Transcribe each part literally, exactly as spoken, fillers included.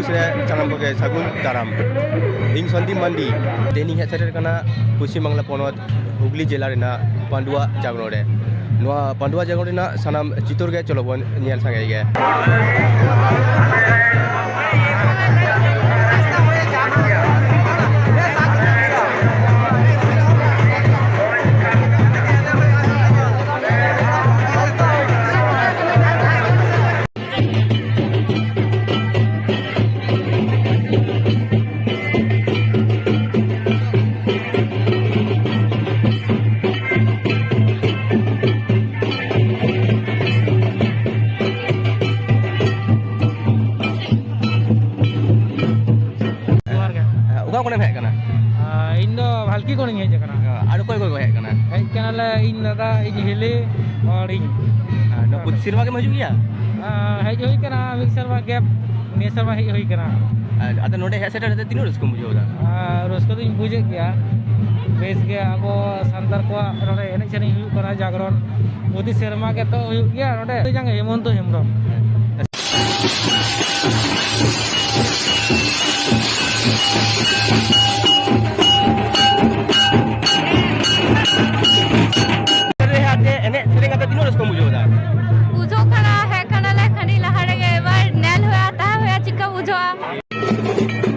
ᱨᱮ ᱥᱟᱱᱟᱢ ᱠᱚᱜᱮ ᱥᱟᱹᱜᱩᱱ ᱫᱟᱨᱟᱢ᱾ ᱤᱧ ᱥᱚᱱᱫᱤᱯ ᱢᱟᱱᱰᱤ, ᱛᱮᱦᱮᱧ ᱤᱧ ᱦᱮᱡ ᱥᱮᱴᱮᱨ ᱠᱟᱱᱟ ᱯᱚᱥᱪᱤᱢ ᱵᱟᱝᱞᱟ ᱯᱚᱱᱚᱛ ᱦᱩᱜᱽᱞᱤ ᱡᱮᱞᱟ ᱨᱮᱱᱟᱜ ᱯᱟᱺᱰᱩᱣᱟ ᱡᱟᱜᱽᱨᱚᱱ ᱨᱮ᱾ ᱱᱚᱣᱟ ᱯᱟᱺᱰᱩᱣᱟ ᱡᱟᱜᱽᱨᱚᱱ ᱨᱮᱱᱟᱜ ᱥᱟᱱᱟᱢ ᱪᱤᱛᱟᱹᱨ ᱜᱮ ᱪᱚᱞᱚ ᱵᱚᱱ ᱧᱮᱞ ᱥᱟᱸᱜᱮᱭ ᱜᱮ᱾ ᱡᱚᱦᱟᱨ ᱜᱮ᱾ ᱦᱮᱸ, ᱚᱠᱟ ᱠᱷᱚᱱᱮᱢ ᱦᱮᱡ ᱟᱠᱟᱱᱟ? ᱟᱨ ᱤᱧ ᱫᱚ ᱵᱷᱟᱞᱠᱤ ᱠᱷᱚᱱᱤᱧ ᱦᱮᱡ ᱟᱠᱟᱱᱟ᱾ ᱟᱨ ᱚᱠᱚᱭ ᱚᱠᱚᱭ ᱠᱚ ᱦᱮᱡ ᱟᱠᱟᱱᱟ? ᱦᱮᱡ ᱠᱟᱱᱟᱞᱮ ᱤᱧ ᱫᱟᱫᱟ, ᱤᱧ ᱦᱤᱞᱤ, ᱟᱨ ᱤᱧ᱾ ᱟᱨ ᱱᱚᱣᱟ ᱯᱨᱚᱛᱤ ᱥᱮᱨᱢᱟ ᱜᱮᱢ ᱦᱤᱡᱩᱜ ᱜᱮᱭᱟ? ᱟᱨ ᱦᱮᱡ ᱦᱩᱭ ᱠᱟᱱᱟ ᱢᱤᱫ ᱥᱮᱨᱢᱟ ᱜᱮᱯ, ᱱᱤᱭᱟᱹ ᱥᱮᱨᱢᱟ ᱦᱮᱡ ᱦᱩᱭ ᱠᱟᱱᱟ᱾ ᱟᱨ ᱟᱫᱚ ᱱᱚᱰᱮ ᱦᱮᱡ ᱥᱮᱴᱮᱨ ᱠᱟᱛᱮ ᱛᱤᱱᱟᱹᱜ ᱨᱟᱹᱥᱠᱟᱹᱢ ᱵᱩᱡᱷᱟᱹᱣ ᱮᱫᱟ? ᱟᱨ ᱨᱟᱹᱥᱠᱟᱹ ᱫᱚᱧ ᱵᱩᱡᱮᱫ ᱜᱮᱭᱟ, ᱵᱮᱥ ᱜᱮ᱾ ᱟᱵᱚ ᱥᱟᱱᱛᱟᱲ ᱠᱚᱣᱟᱜ ᱱᱚᱰᱮ ᱮᱱᱮᱡ ᱥᱮᱨᱮᱧ ᱦᱩᱭᱩᱜ ᱠᱟᱱᱟ, ᱡᱟᱜᱽᱨᱚᱱ ᱯᱨᱚᱛᱤ ᱥᱮᱨᱢᱟ ᱜᱮᱛᱚ ᱦᱩᱭᱩᱜ ᱜᱮᱭᱟ ᱱᱚᱰᱮ᱾ ᱡᱟᱸᱜᱟ ᱦᱮᱢᱚᱱᱛᱚ ᱦᱮᱢᱵᱨᱚᱢ᱾ ᱮᱱᱮᱡ ᱥᱮᱨᱮᱧ ᱠᱟᱛᱮ ᱛᱤᱱᱟᱹᱜ ᱨᱟᱹᱥᱠᱟᱹᱢ ᱵᱩᱡᱷᱟᱹᱣ ᱮᱫᱟ? ᱵᱩᱡᱷᱟᱹᱜ ᱠᱟᱱᱟ, ᱦᱮᱡ ᱠᱟᱱᱟᱞᱮ ᱠᱷᱟᱹᱱᱤ ᱞᱟᱦᱟ ᱨᱮᱜᱮ, ᱮᱵᱟᱨ ᱧᱮᱞ ᱦᱩᱭᱩᱜᱼᱟ, ᱛᱟᱦᱮᱸ ᱦᱩᱭᱩᱜᱼᱟ, ᱪᱮᱫᱠᱟ ᱵᱩᱡᱷᱟᱹᱜᱼᱟ᱾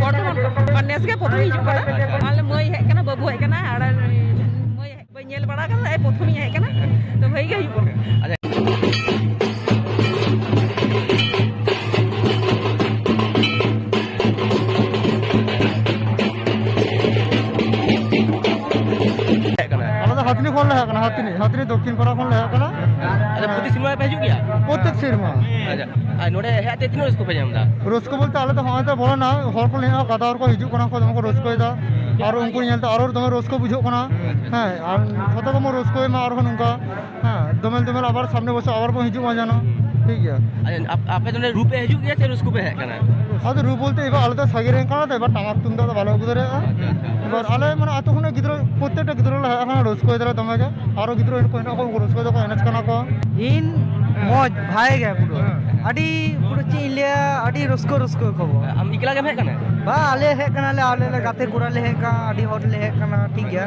ᱵᱚᱨᱫᱷᱚᱢᱟᱱ ᱠᱷᱚᱱ᱾ ᱱᱮᱥ ᱜᱮ ᱯᱨᱚᱛᱷᱚᱢ ᱦᱤᱡᱩᱜ ᱠᱟᱱᱟ᱾ ᱟᱞᱮ ᱢᱟᱹᱭ ᱦᱮᱡ ᱠᱟᱱᱟ, ᱵᱟᱹᱵᱩ ᱦᱮᱡ ᱠᱟᱱᱟ, ᱟᱨ ᱢᱟᱹᱭ ᱦᱮᱡ ᱵᱟᱹᱧ ᱧᱮᱞ ᱵᱟᱲᱟ ᱠᱟᱫᱟ, ᱮᱭ ᱯᱨᱚᱛᱷᱚᱢᱤᱧ ᱦᱮᱡ ᱠᱟᱱᱟ, ᱛᱚ ᱵᱷᱟᱹᱜᱤ ᱜᱮ ᱦᱩᱭᱩᱜ ᱠᱟᱱᱟ᱾ ᱟᱪᱪᱷᱟ᱾ ᱦᱮᱡ ᱠᱟᱱᱟ᱾ ᱟᱞᱮ ᱫᱚ ᱦᱟᱛᱱᱤ ᱠᱷᱚᱱ ᱞᱮ ᱦᱮᱡ ᱠᱟᱱᱟ, ᱦᱟᱛᱱᱤ, ᱦᱟᱛᱱᱤ ᱫᱚᱠᱠᱷᱤᱱ ᱯᱟᱲᱟ ᱠᱷᱚᱱ ᱞᱮ ᱦᱮᱡ ᱠᱟᱱᱟ᱾ ᱟᱪᱪᱷᱟ, ᱯᱨᱚᱛᱤ ᱥᱮᱨᱢᱟ ᱯᱮ ᱦᱤᱡᱩᱜ ᱜᱮᱭᱟ? ᱯᱨᱚᱛᱮᱠ ᱥᱮᱨᱢᱟ᱾ ᱟᱪᱪᱷᱟ, ᱟᱨ ᱱᱚᱰᱮ ᱦᱮᱡ ᱠᱟᱛᱮ ᱛᱤᱱᱟᱹᱜ ᱨᱟᱹᱥᱠᱟᱹ ᱯᱮ ᱧᱟᱢ ᱮᱫᱟ? ᱨᱟᱹᱥᱠᱟᱹ ᱵᱚᱞᱛᱮ ᱟᱞᱮ ᱫᱚ ᱦᱚᱸᱜᱼᱚᱭ ᱛᱚ ᱵᱚᱞᱚᱱᱟ, ᱦᱚᱲ ᱠᱚ ᱞᱟᱹᱭᱮᱫᱼᱟ, ᱜᱟᱫᱟ ᱦᱚᱲ ᱠᱚ ᱦᱤᱡᱩᱜ ᱠᱟᱱᱟ ᱠᱚ, ᱫᱚᱢᱮ ᱠᱚ ᱨᱟᱹᱥᱠᱟᱹᱭᱮᱫᱟ᱾ ᱟᱨ ᱩᱱᱠᱩ ᱧᱮᱞᱛᱮ ᱟᱨᱚ ᱫᱚᱢᱮ ᱨᱟᱹᱥᱠᱟᱹ ᱵᱩᱡᱷᱟᱹᱜ ᱠᱟᱱᱟ᱾ ᱦᱮᱸ, ᱟᱨ ᱡᱷᱚᱛᱚ ᱠᱚᱵᱚᱱ ᱨᱟᱹᱥᱠᱟᱹᱭ ᱢᱟ ᱟᱨᱦᱚᱸ ᱱᱚᱝᱠᱟ᱾ ᱦᱮᱸ, ᱫᱚᱢᱮᱞ ᱫᱚᱢᱮᱞ ᱟᱵᱟᱨ ᱥᱟᱢᱱᱮ ᱵᱚᱪᱷᱚᱨ ᱟᱵᱟᱨ ᱵᱚᱱ ᱦᱤᱡᱩᱜ ᱢᱟ ᱡᱮᱱᱚ᱾ ᱴᱷᱤᱠ ᱜᱮᱭᱟ᱾ ᱟᱪᱪᱷᱟ, ᱟᱯ-, ᱟᱯᱮ ᱫᱚ ᱱᱚᱰᱮ ᱨᱩ ᱯᱮ ᱦᱤᱡᱩᱜ ᱜᱮᱭᱟ ᱥᱮ ᱨᱟᱹᱥᱠᱟᱹ ᱯᱮ ᱦᱮᱡ ᱠᱟᱱᱟ? ᱟᱫᱚ ᱨᱩ ᱵᱚᱞᱛᱮ ᱮᱵᱟᱨ ᱟᱞᱮ ᱫᱚ ᱥᱟᱺᱜᱤᱧ ᱨᱮᱱ ᱠᱟᱱᱟ ᱞᱮ, ᱮᱵᱟᱨ ᱴᱟᱢᱟᱠ ᱛᱩᱢᱫᱟᱜ ᱫᱚ ᱵᱟᱞᱮ ᱟᱹᱜᱩ ᱫᱟᱲᱮᱭᱟᱜᱼᱟ᱾ ᱟᱪᱪᱷᱟ, ᱟᱪᱪᱷᱟ᱾ ᱮᱵᱟᱨ ᱟᱞᱮ ᱢᱟᱱᱮ ᱟᱹᱛᱩ ᱠᱷᱚᱱᱟᱜ ᱜᱤᱫᱽᱨᱟᱹ, ᱯᱨᱚᱛᱛᱮᱠᱴᱟ ᱜᱤᱫᱽᱨᱟᱹ ᱞᱮ ᱦᱮᱡ ᱟᱠᱟᱱᱟ, ᱨᱟᱹᱥᱠᱟᱹᱭ ᱫᱟᱞᱮ ᱫᱚᱢᱮ ᱜᱮ᱾ ᱟᱨᱚ ᱜᱤᱫᱽᱨᱟᱹ ᱠᱚ ᱦᱮᱱᱟᱜ ᱠᱚᱣᱟ, ᱩᱱᱠᱩ ᱨᱟᱹᱥᱠᱟᱹᱭ ᱫᱟᱠᱚ, ᱮᱱᱮᱡ ᱠᱟᱱᱟ ᱠᱚ᱾ ᱤᱧ ᱢᱚᱡᱽ ᱵᱷᱟᱭ ᱜᱮ ᱯᱩᱨᱟᱹ᱾ ᱟᱹᱰᱤ ᱯᱩᱨᱟᱹ ᱪᱮᱫ ᱤᱧ ᱞᱟᱹᱭᱟ, ᱟᱹᱰᱤ ᱨᱟᱹᱥᱠᱟᱹ, ᱨᱟᱹᱥᱠᱟᱹ ᱠᱷᱚᱵᱚᱨ᱾ ᱟᱢ ᱮᱠᱞᱟ ᱜᱮᱢ ᱦᱮᱡ ᱠᱟᱱᱟ? ᱵᱟ, ᱟᱞᱮ ᱦᱮᱡ ᱠᱟᱱᱟᱞᱮ, ᱟᱞᱮ ᱞᱮ ᱜᱟᱛᱮ ᱠᱚᱲᱟ ᱞᱮ ᱦᱮᱡ ᱠᱟᱱᱟ, ᱟᱹᱰᱤ ᱦᱚᱲ ᱞᱮ ᱦᱮᱡ ᱠᱟᱱᱟ, ᱴᱷᱤᱠ ᱜᱮᱭᱟ᱾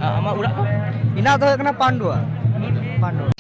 ᱟ-, ᱟᱢᱟᱜ ᱚᱲᱟᱜ ᱫᱚ? ᱤᱧᱟᱹᱜ ᱫᱚ ᱦᱩᱭᱩᱜ ᱠᱟᱱᱟ ᱯᱟᱱᱰᱩᱣᱟ᱾ ᱯᱟᱱᱰᱩᱣᱟ᱾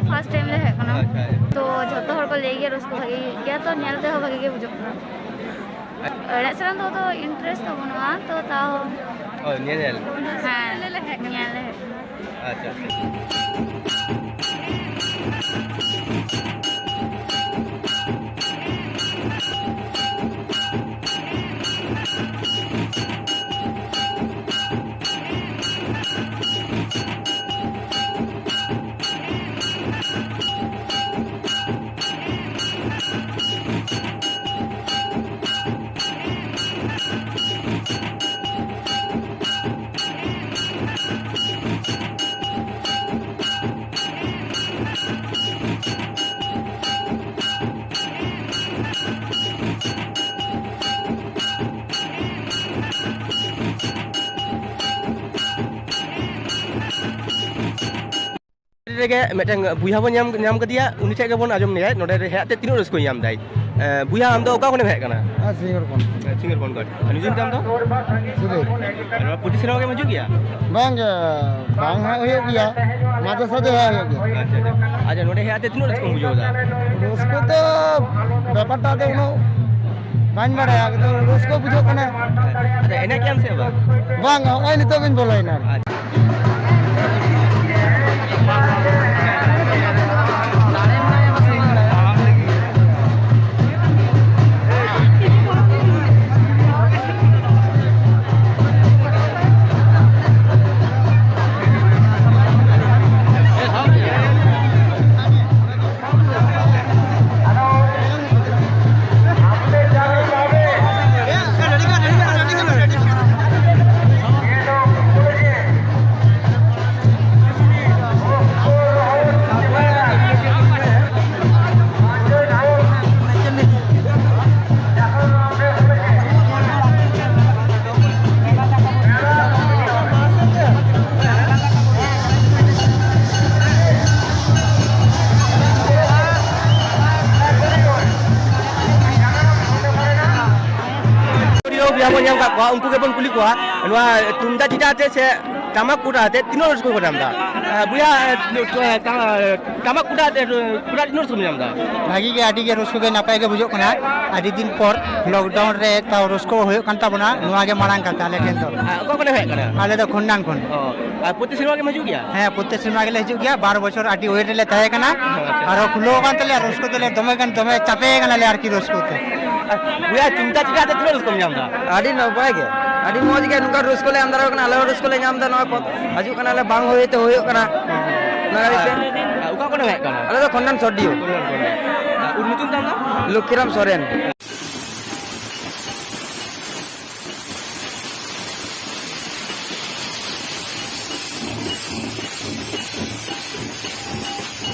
ᱯᱷᱟᱨᱥᱴ ᱴᱟᱭᱤᱢ ᱞᱮ ᱦᱮᱡ ᱠᱟᱱᱟ᱾ ᱟᱪᱪᱷᱟ, ᱟᱪᱪᱷᱟ᱾ ᱛᱚ ᱡᱷᱚᱛᱚ ᱦᱚᱲ ᱠᱚ ᱞᱟᱹᱭ ᱜᱮᱭᱟ ᱨᱟᱹᱥᱠᱟᱹ ᱵᱷᱟᱜᱮ ᱦᱩᱭᱩᱜ ᱜᱮᱭᱟ, ᱛᱚ ᱧᱮᱞ ᱛᱮᱦᱚᱸ ᱵᱷᱟᱜᱮ ᱜᱮ ᱵᱩᱡᱷᱟᱹᱜ ᱠᱟᱱᱟ᱾ ᱮᱱᱮᱡ ᱥᱮᱨᱮᱧ ᱫᱚ ᱩᱱᱟᱹᱜ ᱤᱱᱴᱟᱨᱮᱥᱴ ᱫᱚ ᱵᱟᱹᱱᱩᱜᱼᱟ, ᱛᱚ ᱛᱟᱣ᱾ ᱚ, ᱧᱮᱧᱮᱞ᱾ ᱦᱮᱸ, ᱧᱮᱞ ᱞᱮ ᱦᱮᱡ ᱠᱟᱱᱟ᱾ ᱟᱪᱪᱷᱟ, ᱟᱪᱪᱷᱟ᱾ ᱨᱮᱜᱮ ᱢᱤᱫᱴᱟᱝ ᱵᱚᱭᱦᱟ ᱵᱚᱱ ᱧᱟᱢ, ᱧᱟᱢ ᱠᱟᱫᱮᱭᱟ, ᱩᱱᱤ ᱴᱷᱮᱡ ᱜᱮᱵᱚᱱ ᱟᱸᱡᱚᱢ ᱞᱮᱜᱟᱭ, ᱱᱚᱰᱮ ᱦᱮᱡ ᱛᱮ ᱛᱤᱱᱟᱹᱜ ᱨᱟᱹᱥᱠᱟᱹᱭ ᱧᱟᱢ ᱫᱟᱭ᱾ ᱮ, ᱵᱚᱭᱦᱟ, ᱟᱢ ᱫᱚ ᱚᱠᱟ ᱠᱷᱚᱱᱮᱢ ᱦᱮᱡ ᱠᱟᱱᱟ? ᱦᱮᱸ, ᱥᱤᱝᱜᱚᱨ ᱠᱷᱚᱱ᱾ ᱮ, ᱥᱤᱝᱜᱚᱨ ᱠᱷᱚᱱ ᱜᱚᱰ᱾ ᱟᱨ ᱧᱩᱛᱩᱢ ᱛᱟᱢ ᱫᱚ? ᱥᱩᱫᱷᱤᱨ᱾ ᱟᱨ ᱱᱚᱣᱟ ᱯᱨᱚᱛᱤ ᱥᱮᱨᱢᱟ ᱜᱮᱢ ᱦᱤᱡᱩᱜ ᱜᱮᱭᱟ? ᱵᱟᱝ ᱜᱮ, ᱵᱟᱝ ᱦᱟᱸᱜ ᱦᱩᱭᱩᱜ ᱜᱮᱭᱟ, ᱢᱟᱡᱷᱮ ᱥᱟᱡᱷᱮ ᱦᱟᱸᱜ ᱦᱩᱭᱩᱜ ᱜᱮᱭᱟ᱾ ᱟᱪᱪᱷᱟ, ᱟᱪᱪᱷᱟ᱾ ᱟᱪᱪᱷᱟ, ᱱᱚᱰᱮ ᱦᱮᱡ ᱠᱟᱛᱮ ᱛᱤᱱᱟᱹᱜ ᱨᱟᱹᱥᱠᱟᱹᱢ ᱵᱩᱡᱷᱟᱹᱣ ᱮᱫᱟ? ᱨᱟᱹᱥᱠᱟᱹ ᱫᱚ ᱵᱮᱯᱟᱨᱴᱟ ᱫᱚ ᱩᱱᱟᱹᱜ ᱵᱟᱹᱧ ᱵᱟᱲᱟᱭᱟ, ᱠᱤᱱᱛᱩ ᱨᱟᱹᱥᱠᱟᱹ ᱵᱩᱡᱷᱟᱹᱜ ᱠᱟᱱᱟ᱾ ᱟᱪᱪᱷᱟ, ᱮᱱᱮᱡ ᱜᱮᱭᱟᱢ ᱥᱮ ᱵᱟᱝ? ᱵᱟᱝ, ᱱᱚᱜᱼᱚᱭ ᱱᱤᱛᱚᱜ ᱜᱤᱧ ᱵᱚᱞᱚᱭᱮᱱᱟ ᱟᱨᱠᱤ᱾ ᱟᱪᱪᱷᱟ᱾ ᱵᱚᱱ ᱧᱟᱢ ᱠᱟᱜ ᱠᱚᱣᱟ, ᱩᱱᱠᱩ ᱜᱮᱵᱚᱱ ᱠᱩᱞᱤ ᱠᱚᱣᱟ, ᱱᱚᱣᱟ ᱛᱩᱢᱫᱟᱜ ᱪᱤᱴᱟ ᱟᱛᱮ ᱥᱮ ᱴᱟᱢᱟᱠ ᱠᱩᱴᱟ ᱟᱛᱮ ᱛᱤᱱᱟᱹᱜ ᱨᱟᱹᱥᱠᱟᱹ ᱠᱚ ᱧᱟᱢ ᱮᱫᱟ? ᱟᱸ, ᱵᱚᱭᱦᱟ, ᱟᱸ, ᱴᱟᱢᱟᱠ ᱠᱩᱴᱟ ᱟᱛᱮ, ᱠᱩᱴᱟ ᱛᱤᱱᱟᱹᱜ ᱨᱟᱹᱥᱠᱟᱹ ᱠᱚ ᱧᱟᱢ ᱮᱫᱟ? ᱵᱷᱟᱜᱤ ᱜᱮ, ᱟᱹᱰᱤ ᱜᱮ ᱨᱟᱹᱥᱠᱟᱹ ᱜᱮ, ᱱᱟᱯᱟᱭ ᱜᱮ ᱵᱩᱡᱷᱟᱹᱜ ᱠᱟᱱᱟ᱾ ᱟᱹᱰᱤ ᱫᱤᱱ ᱯᱚᱨ lockdown ᱨᱮ ᱛᱟᱣ ᱨᱟᱹᱥᱠᱟᱹ ᱦᱩᱭᱩᱜ ᱠᱟᱱ ᱛᱟᱵᱚᱱᱟ, ᱱᱚᱣᱟ ᱜᱮ ᱢᱟᱲᱟᱝ ᱠᱟᱛᱷᱟ ᱟᱞᱮ ᱴᱷᱮᱱ ᱫᱚ᱾ ᱟᱨ ᱚᱠᱟ ᱠᱷᱚᱱᱮᱢ ᱦᱮᱡ ᱟᱠᱟᱱᱟ? ᱚ, ᱟᱨ ᱯᱨᱚᱛᱤ ᱥᱮᱨᱢᱟ ᱜᱮᱢ ᱦᱤᱡᱩᱜ ᱜᱮᱭᱟ? ᱦᱮᱸ, ᱯᱨᱚᱛᱮᱠ ᱥᱮᱨᱢᱟ ᱜᱮᱞᱮ ᱦᱤᱡᱩᱜ ᱜᱮᱭᱟ, ᱵᱟᱨ ᱵᱚᱪᱷᱚᱨ ᱟᱹᱰᱤ wait ᱨᱮᱞᱮ ᱛᱟᱦᱮᱸ ᱠᱟᱱᱟ᱾ ᱟᱪᱪᱷᱟ᱾ ᱟᱨᱦᱚᱸ ᱠᱷᱩᱞᱟᱹᱣ ᱟᱠᱟᱱ ᱛᱟᱞᱮᱭᱟ, ᱨᱟᱹᱥᱠᱟᱹ ᱫᱚᱞᱮ ᱫᱚᱢᱮ ᱜᱟᱱ, ᱫᱚᱢᱮ ᱪᱟᱯᱮ ᱠᱟᱱᱟᱞᱮ ᱟᱨᱠᱤ ᱨᱟᱹᱥᱠᱟᱹ ᱛᱮ᱾ ᱵᱚᱭᱦᱟ, ᱛᱩᱢᱫᱟᱜ ᱪᱤᱴᱟ ᱟᱛᱮ ᱛᱤᱱᱟᱹᱜ ᱨᱟᱹᱥᱠᱟᱹᱢ ᱧᱟᱢ ᱮᱫᱟ? ᱟᱹᱰᱤ ᱱᱟᱯᱟᱭ ᱜᱮ, ᱟᱹᱰᱤ ᱢᱚᱡᱽ ᱜᱮ, ᱱᱚᱝᱠᱟ ᱨᱟᱹᱥᱠᱟᱹ ᱞᱮ ᱮᱢ ᱫᱟᱲᱮᱭᱟᱜ ᱠᱟᱱᱟ, ᱟᱞᱮ ᱦᱚᱸ ᱨᱟᱹᱥᱠᱟᱹ ᱞᱮ ᱧᱟᱢ ᱮᱫᱟ᱾ ᱱᱚᱣᱟ ᱠᱚ ᱦᱤᱡᱩᱜ ᱠᱟᱱᱟ, ᱟᱞᱮ ᱵᱟᱝ ᱦᱩᱭ ᱛᱮ ᱦᱩᱭᱩᱜ ᱠᱟᱱᱟ, ᱚᱱᱟ ᱠᱷᱟᱹᱛᱤᱨ ᱛᱮ᱾ ᱟᱨ ᱚᱠᱟ ᱠᱷᱚᱱᱮᱢ ᱦᱮᱡ ᱟᱠᱟᱱᱟ? ᱟᱞᱮ ᱫᱚ ᱠᱷᱚᱱᱰᱟᱱ ᱥᱚᱨᱰᱤᱭᱳ᱾ ᱠᱷᱚᱱᱰᱟᱱ, ᱠᱷᱚᱱᱰᱟᱱ᱾ ᱟᱨ ᱩᱨ ᱧᱩᱛᱩᱢ ᱛᱟᱢ ᱫᱚ? ᱞᱚᱠᱠᱷᱤᱨᱟᱢ ᱥᱚᱨᱮᱱ᱾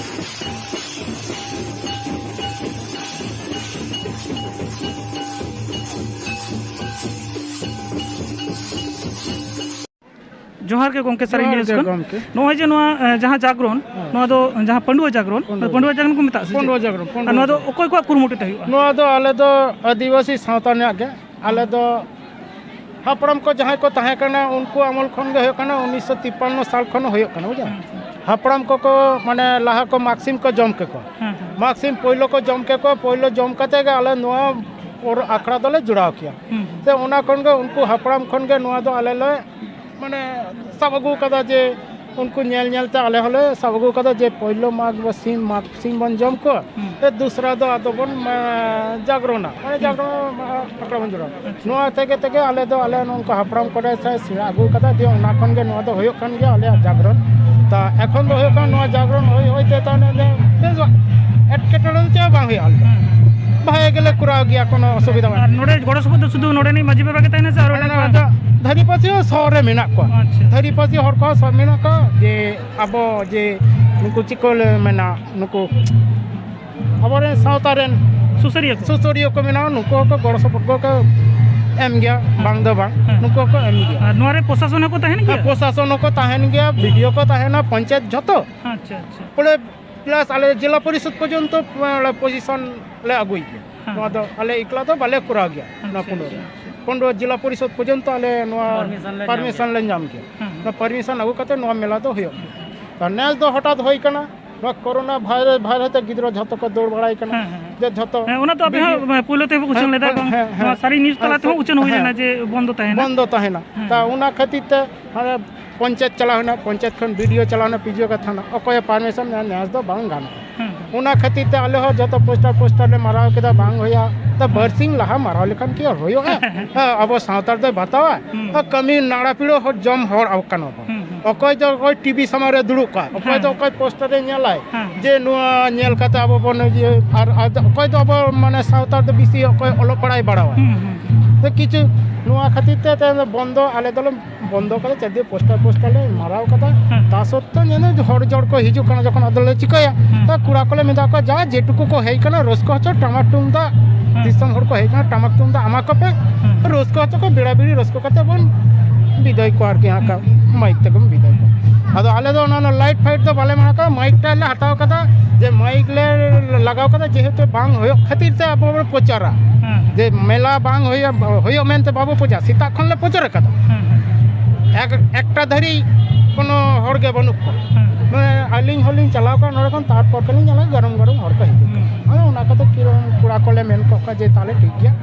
ᱡᱚᱦᱟᱨ ᱜᱮ ᱜᱚᱢᱠᱮ, ᱥᱟᱹᱨᱤ ᱡᱚᱦᱟᱨ ᱱᱤᱭᱩᱡᱽ ᱜᱮ ᱠᱷᱚᱱ᱾ ᱜᱚᱢᱠᱮ᱾ ᱱᱚᱜᱼᱚᱭ ᱡᱮ ᱱᱚᱣᱟ, ᱮ, ᱡᱟᱦᱟᱸ ᱡᱟᱜᱽᱨᱚᱱ, ᱦᱮᱸ᱾ ᱱᱚᱣᱟ ᱫᱚ ᱡᱟᱦᱟᱸ ᱯᱟᱺᱰᱩᱣᱟᱹ ᱡᱟᱜᱽᱨᱚᱱ, ᱯᱟᱺᱰᱩᱣᱟᱹ᱾ ᱯᱟᱺᱰᱩᱣᱟᱹ ᱡᱟᱜᱽᱨᱚᱱ ᱠᱚ ᱢᱮᱛᱟᱜᱼᱟ ᱥᱮ ᱪᱮᱫ? ᱯᱟᱺᱰᱩᱣᱟᱹ ᱡᱟᱜᱽᱨᱚᱱ, ᱟᱨ ᱯᱟᱺᱰᱩᱣᱟᱹ ᱱᱚᱣᱟ ᱫᱚ ᱡᱟᱜᱽᱨᱚᱱ᱾ ᱚᱠᱚᱭ ᱠᱚᱣᱟᱜ ᱠᱩᱨᱩᱢᱩᱴᱩ ᱛᱮ ᱦᱩᱭᱩᱜᱼᱟ? ᱱᱚᱣᱟ ᱫᱚ ᱟᱞᱮ ᱫᱚ ᱟᱹᱫᱤᱵᱟᱹᱥᱤ ᱥᱟᱶᱛᱟ ᱨᱮᱱᱟᱜ ᱜᱮ᱾ ᱟᱞᱮ ᱫᱚ ᱦᱟᱯᱲᱟᱢ ᱠᱚ ᱡᱟᱦᱟᱸᱭ ᱠᱚ ᱛᱟᱦᱮᱸ ᱠᱟᱱᱟ, ᱩᱱᱠᱩ ᱟᱢᱚᱞ ᱠᱷᱚᱱ ᱜᱮ ᱦᱩᱭᱩᱜ ᱠᱟᱱᱟ, ᱩᱱᱤᱥᱥᱚ ᱛᱤᱯᱯᱟᱱᱱᱚ ᱥᱟᱞ ᱠᱷᱚᱱ ᱦᱩᱭᱩᱜ ᱠᱟᱱᱟ, ᱵᱩᱡᱷᱟᱹᱣ? ᱦᱮᱸ, ᱦᱮᱸ᱾ ᱦᱟᱯᱲᱟᱢ ᱠᱚᱠᱚ, ᱢᱟᱱᱮ, ᱞᱟᱦᱟ ᱠᱚ ᱢᱟᱜᱽ ᱥᱤᱢ ᱠᱚ ᱡᱚᱢ ᱠᱮᱠᱚᱣᱟ᱾ ᱦᱮᱸ, ᱦᱮᱸ᱾ ᱢᱟᱜᱽ ᱥᱤᱢ ᱯᱳᱭᱞᱳ ᱠᱚ ᱡᱚᱢ ᱠᱮᱠᱚᱣᱟ, ᱯᱳᱭᱞᱳ ᱡᱚᱢ ᱠᱟᱛᱮ ᱜᱮ ᱟᱞᱮ ᱱᱚᱣᱟ ᱯᱚᱨ ᱟᱠᱷᱲᱟ ᱫᱚᱞᱮ ᱡᱚᱲᱟᱣ ᱠᱮᱭᱟ᱾ ᱦᱩᱸ, ᱦᱩᱸ᱾ ᱛᱮ ᱚᱱᱟ ᱠᱷᱚᱱ ᱜᱮ, ᱩᱱᱠᱩ ᱦᱟᱯᱲᱟᱢ ᱠᱷᱚᱱ ᱜᱮ ᱱᱚᱣᱟ ᱫᱚ ᱟᱞᱮ ᱞᱮ, ᱢᱟᱱᱮ, ᱥᱟᱵ ᱟᱹᱜᱩ ᱠᱟᱫᱟ ᱡᱮ ᱩᱱᱠᱩ ᱧᱮᱞ ᱧᱮᱞ ᱛᱮ ᱟᱞᱮ ᱦᱚᱸᱞᱮ ᱥᱟᱵ ᱟᱹᱜᱩ ᱠᱟᱫᱟ ᱡᱮ ᱯᱳᱭᱞᱳ ᱢᱟᱜᱽ ᱵᱟ ᱥᱤᱢ, ᱢᱟᱜᱽ ᱥᱤᱢ ᱵᱚᱱ ᱡᱚᱢ ᱠᱚᱣᱟ᱾ ᱦᱩᱸ᱾ ᱛᱮ ᱫᱩᱥᱨᱟ ᱫᱚ ᱟᱫᱚ ᱵᱚᱱ, ᱢᱟ, ᱡᱟᱜᱽᱨᱚᱱᱟ, ᱢᱟᱱᱮ, ᱦᱩᱸ᱾ ᱡᱟᱜᱽᱨᱚᱱ, ᱢᱟ, ᱟᱠᱷᱲᱟ ᱵᱚᱱ ᱡᱚᱲᱟᱣᱟ᱾ ᱟᱪᱪᱷᱟ᱾ ᱱᱚᱣᱟ ᱛᱮᱜᱮ, ᱛᱮᱜᱮ ᱟᱞᱮ ᱫᱚ, ᱟᱞᱮ ᱱᱚᱝᱠᱟ ᱦᱟᱯᱲᱟᱢ ᱠᱚᱨᱮ ᱥᱮ ᱥᱮᱬᱟ ᱟᱹᱜᱩ ᱠᱟᱫᱟ ᱡᱮ ᱚᱱᱟ ᱠᱷᱚᱱ ᱜᱮ ᱱᱚᱣᱟ ᱫᱚ ᱦᱩᱭᱩᱜ ᱠᱟᱱ ᱜᱮᱭᱟ ᱟᱞᱮᱭᱟᱜ ᱡᱟᱜᱽᱨᱚᱱ᱾ ᱛᱟ ᱮᱠᱷᱚᱱ ᱫᱚ ᱦᱩᱭᱩᱜ ᱠᱟᱱᱟ ᱱᱚᱣᱟ ᱡᱟᱜᱽᱨᱚᱱ ᱦᱩᱭ, ᱦᱩᱭ ᱛᱮ ᱛᱟᱦᱚᱞᱮ ᱫᱚ ᱵᱮᱥ ᱮᱴᱠᱮᱴᱚᱬᱮ ᱫᱚ ᱪᱮᱫ ᱦᱚᱸ ᱵᱟᱝ ᱦᱩᱭᱩᱜᱼᱟ ᱟᱞᱮ ᱫᱚ᱾ ᱦᱩᱸ᱾ ᱵᱷᱟᱜᱮ ᱜᱮᱞᱮ ᱠᱚᱨᱟᱣ ᱜᱮᱭᱟ, ᱠᱳᱱᱳ ᱚᱥᱩᱵᱤᱫᱷᱟ ᱵᱟᱝ᱾ ᱟᱨ ᱱᱚᱰᱮ ᱜᱚᱲᱚ ᱥᱚᱯᱚᱦᱚᱫ ᱫᱚ ᱥᱩᱫᱷᱩ ᱱᱚᱰᱮ ᱨᱤᱱᱤᱡ ᱢᱟᱹᱡᱷᱤ ᱵᱟᱵᱟ ᱜᱮ ᱛᱟᱦᱮᱱᱟ ᱥᱮ ᱟᱨ ᱚᱸᱰᱮ ᱢᱟᱱᱮ ᱠᱚ? ᱱᱚᱣᱟ ᱫᱚ ᱫᱷᱟᱹᱨᱤ ᱯᱟᱹᱥᱤ ᱦᱚᱸ ᱥᱚᱦᱚᱨ ᱨᱮ ᱢᱮᱱᱟᱜ ᱠᱚᱣᱟ᱾ ᱟᱪᱪᱷᱟ᱾ ᱫᱷᱟᱹᱨᱤ ᱯᱟᱹᱥᱤ ᱦᱚᱲ ᱠᱚᱦᱚᱸ ᱥᱚᱦᱚᱨ ᱢᱮᱱᱟᱜ ᱠᱚᱣᱟ, ᱡᱮ ᱟᱵᱚ ᱡᱮ ᱱᱩᱠᱩ ᱪᱮᱫ ᱠᱚ ᱞᱟᱹᱭ ᱢᱮᱱᱟ, ᱱᱩᱠᱩ ᱟᱵᱚᱨᱮᱱ ᱥᱟᱶᱛᱟ ᱨᱮᱱ ᱥᱩᱥᱟᱹᱨᱤᱭᱟᱹ ᱠᱚ᱾ ᱥᱩᱥᱟᱹᱨᱤᱭᱟᱹ ᱠᱚ ᱢᱮᱱᱟᱜᱼᱟ, ᱱᱩᱠᱩ ᱦᱚᱸᱠᱚ ᱜᱚᱲᱚ ᱥᱚᱯᱚᱦᱚᱫ ᱠᱚ ᱮᱢ ᱜᱮᱭᱟ, ᱦᱮᱸ᱾ ᱵᱟᱝ ᱫᱚ ᱵᱟᱝ, ᱦᱮᱸ᱾ ᱱᱩᱠᱩ ᱦᱚᱸᱠᱚ ᱮᱢ ᱜᱮᱭᱟ᱾ ᱟᱨ ᱱᱚᱣᱟ ᱨᱮ ᱯᱨᱚᱥᱟᱥᱚᱱ ᱦᱚᱸᱠᱚ ᱛᱟᱦᱮᱱ ᱦᱮᱸ, ᱜᱮᱭᱟ? ᱯᱨᱚᱥᱟᱥᱚᱱ ᱦᱚᱸᱠᱚ ᱛᱟᱦᱮᱱ ᱜᱮᱭᱟ, ᱵᱤ ᱰᱤ ᱳ ᱠᱚ ᱛᱟᱦᱮᱱᱟ, ᱯᱚᱧᱪᱟᱭᱮᱛ ᱡᱷᱚᱛᱚ᱾ ᱟᱪᱪᱷᱟ, ᱟᱪᱪᱷᱟ᱾ ᱯᱩᱨᱟᱹ plus ᱟᱞᱮ ᱡᱮᱞᱟ ᱯᱚᱨᱤᱥᱚᱫ ᱯᱚᱨᱡᱚᱱᱛᱚ, ᱢᱟᱱᱮ, ᱯᱚᱡᱤᱥᱚᱱ ᱞᱮ ᱟᱹᱜᱩᱭ ᱜᱮᱭᱟ᱾ ᱦᱮᱸ᱾ ᱱᱚᱣᱟ ᱫᱚ ᱟᱞᱮ ᱮᱠᱞᱟ ᱫᱚ ᱵᱟᱞᱮ ᱠᱚᱨᱟᱣ ᱜᱮᱭᱟ, ᱱᱚᱣᱟ ᱟᱪᱪᱷᱟ, ᱯᱩᱨᱟᱹ᱾ ᱟᱪᱪᱷᱟ, ᱟᱪᱪᱷᱟ᱾ ᱯᱚᱱᱰᱚ ᱡᱮᱞᱟ ᱯᱚᱨᱤᱥᱚᱫ ᱯᱚᱨᱡᱚᱱᱛᱚ ᱟᱞᱮ ᱱᱚᱣᱟ ᱯᱟᱨᱢᱤᱥᱚᱱ ᱞᱮ ᱧᱟᱢ ᱯᱟᱨᱢᱤᱥᱚᱱ ᱞᱮ ᱧᱟᱢ ᱠᱮᱭᱟ᱾ ᱦᱩᱸ᱾ ᱱᱚᱣᱟ ᱯᱟᱨᱢᱤᱥᱚᱱ ᱟᱹᱜᱩ ᱠᱟᱛᱮ ᱱᱚᱣᱟ ᱢᱮᱞᱟ ᱫᱚ ᱦᱩᱭᱩᱜ ᱠᱟᱱᱟ᱾ ᱛᱚ ᱱᱮᱥ ᱫᱚ ᱦᱚᱴᱟᱛ ᱦᱩᱭ ᱠᱟᱱᱟ, ᱱᱚᱣᱟ ᱠᱳᱨᱳᱱᱟ ᱵᱷᱟᱭᱨᱟᱥ, ᱵᱷᱟᱭᱨᱟᱥ ᱛᱮ ᱜᱤᱫᱽᱨᱟᱹ ᱡᱷᱚᱛᱚ ᱠᱚ ᱫᱟᱹᱲ ᱵᱟᱲᱟᱭ ᱠᱟᱱᱟ᱾ ᱦᱮᱸ, ᱦᱮᱸ᱾ ᱡᱮ ᱡᱷᱚᱛᱚ ᱦᱮᱸ, ᱚᱱᱟ ᱛᱚ ᱟᱯᱮ ᱦᱚᱸ ᱵᱤᱰᱤᱭᱳ ᱯᱳᱭᱞᱳ ᱛᱮᱯᱮ ᱩᱪᱷᱟᱹᱱ ᱦᱮᱸ, ᱞᱮᱫᱟ ᱦᱮᱸ, ᱮᱵᱚᱝ ᱦᱮᱸ, ᱱᱚᱣᱟ ᱦᱮᱸ᱾ ᱥᱟᱹᱨᱤ ᱱᱤᱭᱩᱡᱽ ᱛᱟᱞᱟ ᱦᱮᱸ, ᱛᱮᱦᱚᱸ ᱩᱪᱷᱟᱹᱱ ᱦᱩᱭ ᱦᱮᱸ᱾ ᱞᱮᱱᱟ ᱡᱮ ᱵᱚᱱᱫᱚ ᱛᱟᱦᱮᱱᱟ᱾ ᱵᱚᱱᱫᱚ ᱛᱟᱦᱮᱱᱟ᱾ ᱦᱮᱸ᱾ ᱛᱟ ᱚᱱᱟ ᱠᱷᱟᱹᱛᱤᱨ ᱛᱮ ᱦᱟᱱᱮ ᱯᱚᱧᱪᱟᱭᱮᱛ ᱪᱟᱞᱟᱣ ᱦᱩᱭᱱᱟ, ᱯᱚᱧᱪᱟᱭᱮᱛ ᱠᱷᱚᱱ ᱵᱤᱰᱤᱭᱳ ᱪᱟᱞᱟᱣ ᱦᱩᱭᱱᱟ, ᱯᱤᱡᱤᱭᱳ ᱠᱟᱛᱷᱟ ᱦᱩᱭᱱᱟ, ᱚᱠᱚᱭᱮ ᱯᱟᱨᱢᱤᱥᱚᱱ ᱮᱢ, ᱱᱮᱥ ᱫᱚ ᱵᱟᱝ ᱜᱟᱱᱚᱜᱼᱟ᱾ ᱦᱮᱸ᱾ ᱚᱱᱟ ᱠᱷᱟᱹᱛᱤᱨ ᱛᱮ ᱟᱞᱮ ᱦᱚᱸ ᱡᱚᱛᱚ ᱯᱳᱥᱴᱟᱨ, ᱯᱳᱥᱴᱟᱨ ᱞᱮ ᱢᱟᱨᱟᱣ ᱠᱮᱫᱟ, ᱵᱟᱝ ᱦᱩᱭᱩᱜᱼᱟ᱾ ᱛᱚ ᱦᱮᱸ᱾ ᱵᱟᱨᱥᱤᱧ ᱞᱟᱦᱟ ᱢᱟᱨᱟᱣ ᱞᱮᱠᱷᱟᱱ ᱠᱤ ᱟᱨ ᱦᱩᱭᱩᱜᱼᱟ? ᱦᱮᱸ, ᱟᱵᱚ ᱥᱟᱶᱛᱟ ᱨᱮᱫᱚᱭ ᱵᱟᱛᱟᱣᱟ? ᱦᱩᱸ᱾ ᱠᱟᱹᱢᱤ ᱱᱟᱲᱟ ᱯᱤᱲᱟᱹ ᱦᱚᱲ ᱡᱚᱢ ᱦᱚᱲ ᱟᱵᱚ ᱠᱟᱱᱟ ᱵᱚᱱ᱾ ᱦᱩᱸ, ᱦᱩᱸ᱾ ᱚᱠᱚᱭ ᱫᱚ ᱚᱠᱚᱭ ᱴᱤᱵᱷᱤ ᱥᱟᱢᱟᱝ ᱨᱮ ᱫᱩᱲᱩᱵ ᱠᱚᱜᱼᱟ, ᱚᱠᱚᱭ ᱫᱚ ᱦᱮᱸ᱾ ᱚᱠᱚᱭ ᱯᱳᱥᱴᱟᱨ ᱨᱮ ᱧᱮᱞᱟᱭ, ᱦᱮᱸ᱾ ᱡᱮ ᱱᱚᱣᱟ ᱧᱮᱞ ᱠᱟᱛᱮ ᱟᱵᱚ ᱵᱚᱱ ᱤᱭᱟᱹ, ᱟᱨ, ᱟᱨ ᱚᱠᱚᱭ ᱫᱚ ᱟᱵᱚ ᱢᱟᱱᱮ ᱥᱟᱶᱛᱟ ᱨᱮᱫᱚ ᱵᱮᱥᱤ ᱚᱠᱚᱭ ᱚᱞᱚᱜ ᱯᱟᱲᱦᱟᱣ ᱵᱟᱲᱟᱣᱟᱭ᱾ ᱦᱩᱸ, ᱦᱩᱸ, ᱦᱩᱸ᱾ ᱛᱚ ᱠᱤᱪᱷᱩ ᱱᱚᱣᱟ ᱠᱷᱟᱹᱛᱤᱨ ᱛᱮ ᱛᱮ ᱵᱚᱱᱫᱚ, ᱟᱞᱮ ᱫᱚᱞᱮ ᱵᱚᱱᱫᱚ ᱠᱟᱫᱟ, ᱪᱟᱹᱨᱫᱤ ᱯᱳᱥᱴᱟᱨ, ᱯᱳᱥᱴᱟᱨ ᱞᱮ ᱢᱟᱨᱟᱣ ᱠᱟᱫᱟ᱾ ᱦᱮᱸ᱾ ᱛᱟ ᱥᱚᱛᱛᱮ ᱧᱮᱞ ᱢᱮ ᱦᱚᱲ ᱡᱚᱲ ᱠᱚ ᱦᱤᱡᱩᱜ ᱠᱟᱱᱟ, ᱡᱚᱠᱷᱚᱱ ᱟᱫᱚᱞᱮ ᱪᱤᱠᱟᱹᱭᱟ? ᱦᱮᱸ᱾ ᱛᱚ ᱠᱚᱲᱟ ᱠᱚᱞᱮ ᱢᱮᱛᱟ ᱠᱚᱣᱟ, ᱡᱟ ᱡᱮᱴᱩᱠᱩ ᱠᱚ ᱦᱮᱡ ᱠᱟᱱᱟ, ᱨᱟᱹᱥᱠᱟᱹ ᱦᱚᱪᱚ, ᱴᱟᱢᱟᱠ ᱛᱩᱢᱫᱟᱜ, ᱦᱮᱸ᱾ ᱫᱤᱥᱚᱢ ᱦᱚᱲ ᱠᱚ ᱦᱮᱡ ᱠᱟᱱᱟ, ᱴᱟᱢᱟᱠ ᱛᱩᱢᱫᱟᱜ ᱮᱢᱟ ᱠᱚᱯᱮ, ᱦᱮᱸ᱾ ᱨᱟᱹᱥᱠᱟᱹ ᱦᱚᱪᱚ ᱠᱚ, ᱵᱮᱲᱟ ᱵᱤᱲᱤ ᱨᱟᱹᱥᱠᱟᱹ ᱠᱟᱛᱮ ᱵᱚᱱ ᱵᱤᱫᱟᱹᱭ ᱠᱚᱣᱟ ᱟᱨᱠᱤ, ᱦᱟᱸᱜ ᱦᱮᱸ᱾ ᱢᱟᱭᱤᱠ ᱛᱮᱵᱚᱱ ᱵᱤᱫᱟᱹᱭ ᱠᱚᱣᱟ᱾ ᱟᱫᱚ ᱟᱞᱮ ᱫᱚ ᱚᱱᱟ, ᱚᱱᱟ ᱞᱟᱭᱤᱴ ᱯᱷᱟᱭᱤᱴ ᱫᱚ ᱵᱟᱞᱮ ᱢᱟᱱᱟ ᱠᱚᱣᱟ, ᱢᱟᱭᱤᱠ ᱴᱟᱜ ᱞᱮ ᱦᱟᱛᱟᱣ ᱠᱟᱫᱟ, ᱡᱮ ᱢᱟᱭᱤᱠ ᱞᱮ ᱞᱟᱜᱟᱣ ᱠᱟᱫᱟ, ᱡᱮᱦᱮᱛᱩ ᱵᱟᱝ ᱦᱩᱭᱩᱜ ᱠᱷᱟᱹᱛᱤᱨ ᱛᱮ ᱟᱵᱚ ᱵᱚᱱ ᱯᱨᱚᱪᱟᱨᱟ᱾ ᱦᱮᱸ, ᱦᱮᱸ᱾ ᱡᱮ ᱢᱮᱞᱟ ᱵᱟᱝ ᱦᱩᱭᱩᱜ, ᱦᱩᱭᱩᱜ ᱢᱮᱱᱛᱮ ᱵᱟᱵᱚ ᱯᱨᱚᱪᱟᱨᱟ, ᱥᱮᱛᱟᱜ ᱠᱷᱚᱱ ᱞᱮ ᱯᱨᱚᱪᱟᱨ ᱠᱟᱫᱟ᱾ ᱦᱮᱸ, ᱦᱮᱸ᱾ ᱮᱠ-, ᱮᱠᱴᱟ ᱫᱷᱟᱹᱨᱤᱡ ᱠᱳᱱᱳ ᱦᱚᱲ ᱜᱮ ᱵᱟᱹᱱᱩᱜ ᱠᱚᱣᱟ᱾ ᱦᱮᱸ᱾ ᱢᱟᱱᱮ ᱟᱹᱞᱤᱧ ᱦᱚᱸᱞᱤᱧ ᱪᱟᱞᱟᱣ ᱠᱟᱱᱟ ᱱᱚᱰᱮ ᱠᱷᱚᱱ, ᱛᱟᱨᱯᱚᱨ ᱜᱮᱞᱤᱧ ᱧᱮᱞᱟ ᱜᱚᱨᱚᱢ ᱜᱚᱨᱚᱢ ᱦᱚᱲ ᱠᱚ ᱦᱤᱡᱩᱜ ᱠᱟᱱᱟ᱾ ᱦᱮᱸ᱾ ᱟᱫᱚ ᱚᱱᱟ ᱠᱟᱛᱮ ᱠᱤ ᱠᱚᱲᱟ ᱠᱚᱞᱮ ᱢᱮᱱ ᱠᱚ ᱠᱷᱟᱡ ᱡᱮ ᱛᱟᱦᱞᱮ ᱴᱷᱤᱠ ᱜᱮᱭᱟ,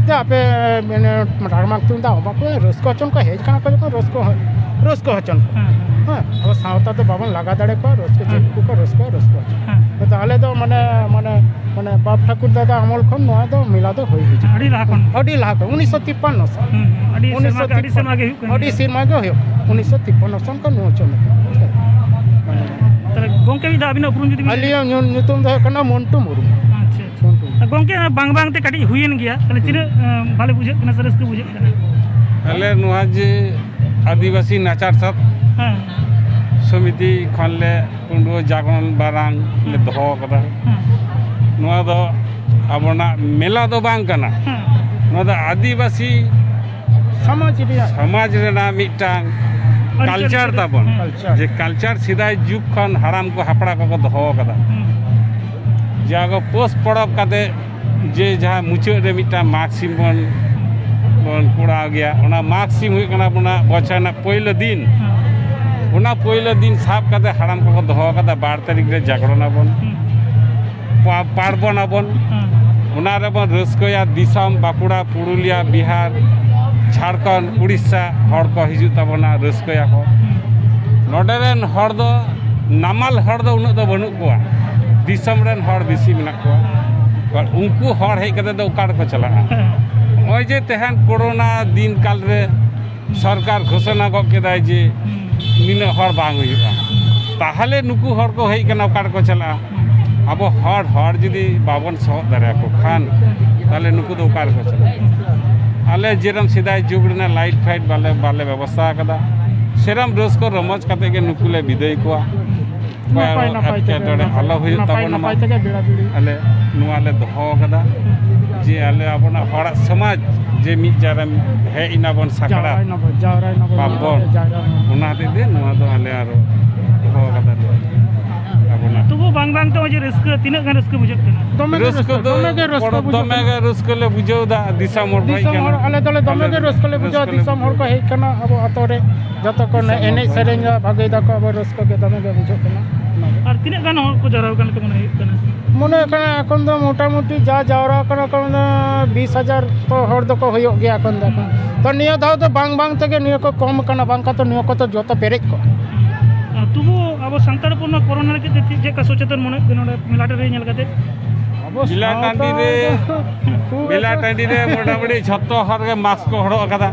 ᱡᱮ ᱟᱯᱮ ᱢᱟᱱᱮ ᱴᱟᱢᱟᱠ ᱛᱩᱢᱫᱟᱜ ᱮᱢᱟ ᱠᱚ, ᱨᱟᱹᱥᱠᱟᱹ ᱦᱚᱪᱚᱱ ᱠᱚ, ᱦᱮᱡ ᱠᱟᱱᱟ ᱠᱚ ᱡᱚᱠᱷᱚᱱ ᱨᱟᱹᱥᱠᱟᱹ ᱦᱚ-, ᱨᱟᱹᱥᱠᱟᱹ ᱦᱚᱪᱚᱱ ᱠᱚ᱾ ᱦᱮᱸ, ᱦᱮᱸ᱾ ᱦᱮᱸ, ᱟᱵᱚ ᱥᱟᱶᱛᱟ ᱫᱚ ᱵᱟᱵᱚᱱ ᱞᱟᱜᱟ ᱫᱟᱲᱮ ᱠᱚᱣᱟ, ᱨᱟᱹᱥᱠᱟᱹ ᱦᱮᱸ᱾ ᱡᱮᱴᱩᱠᱩ ᱠᱚ ᱨᱟᱹᱥᱠᱟᱹ, ᱨᱟᱹᱥᱠᱟᱹ ᱦᱚᱪᱚᱱ᱾ ᱦᱮᱸ᱾ ᱛᱚ ᱟᱞᱮ ᱫᱚ ᱢᱟᱱᱮ, ᱢᱟᱱᱮ, ᱢᱟᱱᱮ ᱵᱟᱯ ᱴᱷᱟᱹᱠᱩᱨ ᱫᱟᱫᱟ ᱟᱢᱚᱞ ᱠᱷᱚᱱ ᱱᱚᱣᱟ ᱫᱚ ᱢᱮᱞᱟ ᱫᱚ ᱦᱩᱭ ᱦᱤᱡᱩᱜ ᱠᱟᱱᱟ᱾ ᱟᱹᱰᱤ ᱞᱟᱦᱟ ᱠᱷᱚᱱ᱾ ᱟᱹᱰᱤ ᱞᱟᱦᱟ ᱠᱷᱚᱱ, ᱩᱱᱤᱥᱥᱚ ᱛᱤᱯᱯᱟᱱᱱᱚ ᱥᱟᱞ᱾ ᱦᱩᱸ, ᱦᱩᱸ᱾ ᱟᱹᱰᱤ ᱥᱮᱨᱢᱟ ᱜᱮ, ᱟᱹᱰᱤ ᱥᱮᱨᱢᱟ ᱜᱮ ᱦᱩᱭᱩᱜ ᱠᱟᱱ ᱟᱹᱰᱤ ᱜᱮᱭᱟ᱾ ᱥᱮᱨᱢᱟ ᱜᱮ ᱦᱩᱭᱩᱜ, ᱩᱱᱤᱥᱥᱚ ᱛᱤᱯᱯᱟᱱᱱᱚ ᱥᱟᱞ ᱠᱷᱚᱱ ᱱᱚᱣᱟ ᱪᱚᱞᱚᱜ ᱠᱟᱱᱟ᱾ ᱛᱟᱦᱞᱮ ᱜᱚᱝᱠᱮ, ᱢᱤᱫ ᱫᱷᱟᱣ ᱟᱹᱵᱤᱱᱟᱜ ᱩᱯᱨᱩᱢ ᱡᱩᱫᱤ ᱵᱤᱱ ᱞᱟᱹᱭᱟ? ᱟᱹᱞᱤᱧᱟᱜ ᱧᱩ-, ᱧᱩᱛᱩᱢ ᱫᱚ ᱦᱩᱭᱩᱜ ᱠᱟᱱᱟ ᱢᱚᱱᱴᱩ ᱢᱩᱨᱢᱩ᱾ ᱟᱪᱪᱷᱟ, ᱟᱪᱪᱷᱟ᱾ ᱢᱚᱱᱴᱩ ᱢᱩᱨᱢᱩ᱾ ᱜᱚᱝᱠᱮ, ᱚᱱᱟ ᱵᱟᱝ ᱵᱟᱝ ᱛᱮ ᱠᱟᱹᱴᱤᱡ ᱦᱩᱭᱮᱱ ᱜᱮᱭᱟ, ᱛᱟᱦᱞᱮ ᱦᱩᱸ᱾ ᱛᱤᱱᱟᱹᱜ, ᱮᱸ, ᱵᱷᱟᱞᱮ ᱵᱩᱡᱷᱟᱹᱜ ᱠᱟᱱᱟ ᱥᱮ ᱨᱟᱹᱥᱠᱟᱹ ᱵᱩᱡᱷᱟᱹᱜ ᱠᱟᱱᱟ? ᱟᱞᱮ ᱱᱚᱣᱟ ᱡᱮ ᱟᱹᱫᱤᱵᱟᱹᱥᱤ ᱱᱟᱪᱟᱨ ᱥᱟᱶ ᱦᱮᱸ᱾ ᱥᱚᱢᱤᱛᱤ ᱠᱷᱚᱱ ᱞᱮ ᱯᱩᱸᱰᱩᱣᱟᱹ ᱡᱟᱜᱽᱨᱚᱱ ᱵᱟᱨᱟᱝ ᱞᱮ ᱦᱮᱸ᱾ ᱫᱚᱦᱚ ᱟᱠᱟᱫᱟ᱾ ᱦᱮᱸ᱾ ᱱᱚᱣᱟ ᱫᱚ ᱟᱵᱚᱱᱟᱜ ᱢᱮᱞᱟ ᱫᱚ ᱵᱟᱝ ᱠᱟᱱᱟ᱾ ᱦᱮᱸ᱾ ᱱᱚᱣᱟ ᱫᱚ ᱟᱹᱫᱤᱵᱟᱹᱥᱤ ᱥᱚᱢᱟᱡᱽ ᱨᱮᱭᱟᱜ᱾ ᱥᱚᱢᱟᱡᱽ ᱨᱮᱱᱟᱜ ᱢᱤᱫᱴᱟᱝ ᱟᱹᱨᱤᱪᱟᱹᱞᱤ ᱠᱟᱞᱪᱟᱨ ᱠᱟᱱᱟ᱾ ᱛᱟᱵᱚᱱ᱾ ᱠᱟᱞᱪᱟᱨ᱾ ᱡᱮ ᱠᱟᱞᱪᱟᱨ ᱥᱮᱫᱟᱭ ᱡᱩᱜᱽ ᱠᱷᱚᱱ ᱦᱟᱲᱟᱢ ᱠᱚ ᱦᱟᱯᱲᱟᱢ ᱠᱚᱠᱚ ᱫᱚᱦᱚ ᱟᱠᱟᱫᱟ᱾ ᱦᱮᱸ᱾ ᱡᱟᱦᱟᱸ ᱠᱚ ᱯᱳᱥ ᱯᱚᱨᱚᱵᱽ ᱠᱟᱛᱮ ᱡᱮ ᱡᱟᱦᱟᱸ ᱢᱩᱪᱟᱹᱫ ᱨᱮ ᱢᱤᱫᱴᱟᱝ ᱢᱟᱜᱽ ᱥᱤᱢ ᱵᱚᱱ ᱵᱚᱱ ᱠᱚᱨᱟᱣ ᱜᱮᱭᱟ᱾ ᱚᱱᱟ ᱢᱟᱜᱽ ᱥᱤᱢ ᱦᱩᱭᱩᱜ ᱠᱟᱱᱟ ᱟᱵᱚᱱᱟᱜ ᱵᱚᱪᱷᱚᱨ ᱨᱮᱱᱟᱜ ᱯᱳᱭᱞᱳ ᱫᱤᱱ᱾ ᱚᱱᱟ ᱯᱳᱭᱞᱳ ᱫᱤᱱ ᱥᱟᱵ ᱠᱟᱛᱮ ᱦᱟᱲᱟᱢ ᱠᱚᱠᱚ ᱫᱚᱦᱚ ᱟᱠᱟᱫᱟ, ᱵᱟᱨ ᱛᱟᱹᱨᱤᱠᱷ ᱨᱮ ᱡᱟᱜᱽᱨᱚᱱ ᱟᱵᱚᱱ, ᱯᱟ- ᱯᱟᱲᱵᱚᱱ ᱟᱵᱚᱱ᱾ ᱚᱱᱟ ᱨᱮᱵᱚᱱ ᱨᱟᱹᱥᱠᱟᱹᱭᱟ᱾ ᱫᱤᱥᱚᱢ ᱵᱟᱸᱠᱩᱲᱟ, ᱯᱩᱨᱩᱞᱤᱭᱟ, ᱵᱤᱦᱟᱨ, ᱡᱷᱟᱲᱠᱷᱚᱸᱰ, ᱩᱲᱤᱥᱥᱟ ᱦᱚᱲ ᱠᱚ ᱦᱤᱡᱩᱜ ᱛᱟᱵᱚᱱᱟ, ᱨᱟᱹᱥᱠᱟᱹᱭᱟᱠᱚ᱾ ᱱᱚᱰᱮ ᱨᱮᱱ ᱦᱚᱲ ᱫᱚ, ᱱᱟᱢᱟᱞ ᱦᱚᱲ ᱫᱚ ᱩᱱᱟᱹᱜ ᱫᱚ ᱵᱟᱹᱱᱩᱜ ᱠᱚᱣᱟ, ᱫᱤᱥᱚᱢ ᱨᱮᱱ ᱦᱚᱲ ᱵᱮᱥᱤ ᱢᱮᱱᱟᱜ ᱠᱚᱣᱟ᱾ ᱟᱨ ᱩᱱᱠᱩ ᱦᱚᱲ ᱦᱮᱡ ᱠᱟᱛᱮ ᱫᱚ ᱚᱠᱟ ᱨᱮᱠᱚ ᱪᱟᱞᱟᱜᱼᱟ? ᱱᱚᱜᱼᱚᱭ ᱡᱮ ᱛᱮᱦᱮᱧ ᱠᱳᱨᱳᱱᱟ ᱫᱤᱱ ᱠᱟᱞ ᱨᱮ ᱥᱚᱨᱠᱟᱨ ᱜᱷᱳᱥᱚᱱᱟ ᱜᱚᱫ ᱠᱮᱫᱟᱭ ᱡᱮ ᱱᱤᱱᱟᱹᱜ ᱦᱚᱲ ᱵᱟᱝ ᱦᱩᱭᱩᱜᱼᱟ, ᱛᱟᱦᱚᱞᱮ ᱱᱩᱠᱩ ᱦᱚᱲ ᱠᱚ ᱦᱮᱡ ᱠᱟᱱᱟ, ᱚᱠᱟ ᱨᱮᱠᱚ ᱪᱟᱞᱟᱜᱼᱟ? ᱟᱵᱚ ᱦᱚᱲ, ᱦᱚᱲ ᱡᱩᱫᱤ ᱵᱟᱵᱚᱱ ᱥᱚᱦᱚᱫ ᱫᱟᱲᱮᱭᱟᱠᱚ ᱠᱷᱟᱱ, ᱛᱟᱦᱚᱞᱮ ᱱᱩᱠᱩ ᱫᱚ ᱚᱠᱟ ᱨᱮᱠᱚ ᱪᱟᱞᱟᱜᱼᱟ? ᱟᱞᱮ ᱡᱮᱨᱚᱠᱚᱢ ᱥᱮᱫᱟᱭ ᱡᱩᱜᱽ ᱨᱮᱱᱟᱜ ᱞᱟᱭᱤᱴ ᱯᱷᱟᱭᱤᱴ ᱵᱟᱞᱮ, ᱵᱟᱞᱮ ᱵᱮᱵᱚᱥᱛᱷᱟ ᱟᱠᱟᱫᱟ, ᱥᱮᱨᱚᱠᱚᱢ ᱨᱟᱹᱥᱠᱟᱹ ᱨᱚᱢᱚᱡᱽ ᱠᱟᱛᱮ ᱜᱮ ᱱᱩᱠᱩ ᱞᱮ ᱵᱤᱫᱟᱹᱭ ᱠᱚᱣᱟ᱾ ᱱᱟᱯᱟᱭ ᱚᱠᱚᱭᱟᱜ ᱱᱟᱯᱟᱭ ᱛᱮᱜᱮ, ᱮᱴᱠᱮᱴᱚᱬᱮ ᱟᱞᱚ ᱦᱩᱭᱩᱜ ᱱᱟᱯᱟᱭ ᱛᱟᱵᱚᱱ ᱢᱟ᱾ ᱱᱟᱯᱟᱭ ᱛᱮᱜᱮ ᱵᱮᱲᱟ ᱵᱮᱲᱤ᱾ ᱟᱞᱮ ᱱᱚᱣᱟ ᱞᱮ ᱫᱚᱦᱚ ᱟᱠᱟᱫᱟ ᱡᱮ ᱟᱞᱮ ᱟᱵᱚᱱᱟᱜ ᱦᱚᱲᱟᱜ ᱥᱚᱢᱟᱡᱽ ᱡᱮ ᱢᱤᱫ ᱡᱟᱭᱜᱟ ᱨᱮ ᱦᱮᱡ ᱮᱱᱟ ᱵᱚᱱ ᱥᱟᱠᱲᱟ ᱡᱟᱣᱨᱟᱭ ᱱᱟᱵᱚ, ᱡᱟᱣᱨᱟᱭ ᱱᱟᱵᱚ, ᱵᱟᱵᱚᱱ᱾ ᱡᱟᱣᱨᱟᱭ ᱱᱟᱵᱚ᱾ ᱚᱱᱟ ᱦᱚᱛᱮᱡ ᱛᱮ ᱱᱚᱣᱟ ᱫᱚ ᱟᱞᱮ ᱟᱨᱚ ᱫᱚᱦᱚ ᱟᱠᱟᱫᱟ ᱞᱮ ᱟᱵᱚᱱᱟᱜ᱾ ᱛᱚᱵᱩ ᱵᱟᱝ ᱵᱟᱝ ᱛᱮ ᱱᱚᱜᱼᱚᱭ ᱡᱮ ᱨᱟᱹᱥᱠᱟᱹ, ᱛᱤᱱᱟᱹᱜ ᱜᱟᱱ ᱨᱟᱹᱥᱠᱟᱹ ᱵᱩᱡᱷᱟᱹᱜ ᱠᱟᱱᱟ? ᱫᱚᱢᱮ ᱜᱮ ᱨᱟᱹᱥᱠᱟᱹ, ᱨᱟᱹᱥᱠᱟᱹ, ᱫᱚᱢᱮ ᱜᱮ ᱨᱟᱹᱥᱠᱟᱹ ᱯᱚᱨᱚᱵᱽ ᱵᱩᱡᱷᱟᱹᱜ ᱫᱚᱢᱮ ᱠᱟᱱᱟ᱾ ᱜᱮ ᱨᱟᱹᱥᱠᱟᱹ ᱞᱮ ᱵᱩᱡᱷᱟᱹᱣ ᱮᱫᱟ, ᱫᱤᱥᱚᱢ ᱦᱚᱲ ᱠᱚ ᱦᱮᱡ ᱫᱤᱥᱚᱢ ᱦᱚᱲ, ᱠᱟᱱᱟ᱾ ᱟᱞᱮ ᱫᱚᱞᱮ ᱫᱚᱢᱮ ᱟᱞᱮ ᱜᱮ ᱨᱟᱹᱥᱠᱟᱹ ᱞᱮ ᱨᱟᱹᱥᱠᱟᱹ ᱵᱩᱡᱷᱟᱹᱣᱟ, ᱞᱮ ᱫᱤᱥᱚᱢ ᱦᱚᱲ ᱠᱚ ᱦᱮᱡ ᱠᱟᱱᱟ ᱟᱵᱚ ᱟᱛᱳ ᱨᱮ, ᱡᱚᱛᱚ ᱠᱚ ᱫᱤᱥᱚᱢ ᱮᱱᱮᱡ ᱦᱚᱲ ᱠᱚ᱾ ᱥᱮᱨᱮᱧ ᱵᱷᱟᱜᱮ ᱫᱟᱠᱚ, ᱟᱵᱚ ᱨᱟᱹᱥᱠᱟᱹ ᱜᱮ ᱫᱚᱢᱮ ᱜᱮ ᱵᱩᱡᱷᱟᱹᱜ ᱠᱟᱱᱟ᱾ ᱚᱱᱟ ᱜᱮ᱾ ᱟᱨ ᱛᱤᱱᱟᱹᱜ ᱜᱟᱱ ᱦᱚᱲ ᱠᱚ ᱡᱟᱣᱨᱟ ᱟᱠᱟᱱ ᱞᱮᱠᱟ ᱢᱚᱱᱮ ᱦᱩᱭᱩᱜ ᱠᱟᱱᱟ? ᱢᱚᱱᱮ ᱦᱩᱭᱩᱜ ᱠᱟᱱᱟ ᱮᱠᱷᱚᱱ ᱫᱚ ᱢᱚᱴᱟᱢᱩᱴᱤ ᱡᱟ ᱡᱟᱣᱨᱟ ᱟᱠᱟᱱᱟ ᱠᱚ, ᱢᱟᱱᱮ ᱵᱤᱥ ᱦᱟᱡᱟᱨ ᱛᱚ ᱦᱚᱲ ᱫᱚᱠᱚ ᱦᱩᱭᱩᱜ ᱜᱮᱭᱟ ᱮᱠᱷᱚᱱ ᱫᱚ᱾ ᱮᱠᱷᱚᱱ ᱛᱚ ᱱᱤᱭᱟᱹ ᱫᱷᱟᱣ ᱫᱚ ᱵᱟᱝ ᱵᱟᱝ ᱛᱮᱜᱮ ᱱᱤᱭᱟᱹ ᱠᱚ ᱠᱚᱢ ᱟᱠᱟᱱᱟ, ᱵᱟᱝᱠᱷᱟᱱ ᱛᱚ ᱱᱤᱭᱟᱹ ᱠᱚ ᱛᱚ ᱡᱚᱛᱚ ᱯᱮᱨᱮᱡ ᱠᱚᱜᱼᱟ᱾ ᱟᱨ ᱛᱚᱵᱩ ᱟᱵᱚ ᱥᱟᱱᱛᱟᱲ ᱦᱚᱯᱚᱱ ᱱᱚᱣᱟ ᱠᱳᱨᱳᱱᱟ ᱞᱟᱹᱜᱤᱫ ᱛᱮ ᱪᱮᱫ, ᱪᱮᱫ ᱞᱮᱠᱟ ᱥᱚᱪᱮᱛᱚᱱ ᱢᱚᱱᱮ ᱦᱩᱭᱩᱜ ᱠᱟᱱᱟ ᱱᱚᱰᱮ ᱢᱮᱞᱟ ᱴᱟᱺᱰᱤ ᱨᱮ ᱧᱮᱞ ᱠᱟᱛᱮ? ᱟᱵᱚ ᱢᱮᱞᱟ ᱥᱟᱶᱛᱟ ᱴᱟᱺᱰᱤ ᱨᱮ, ᱫᱚ ᱠᱷᱩᱵ ᱢᱮᱞᱟ ᱮᱠᱴᱟ ᱴᱟᱺᱰᱤ ᱨᱮ ᱢᱚᱴᱟᱢᱩᱴᱤ ᱡᱷᱚᱛᱚ ᱦᱚᱲ ᱜᱮ ᱢᱟᱥᱠ ᱠᱚ ᱦᱚᱨᱚᱜ ᱟᱠᱟᱫᱟ᱾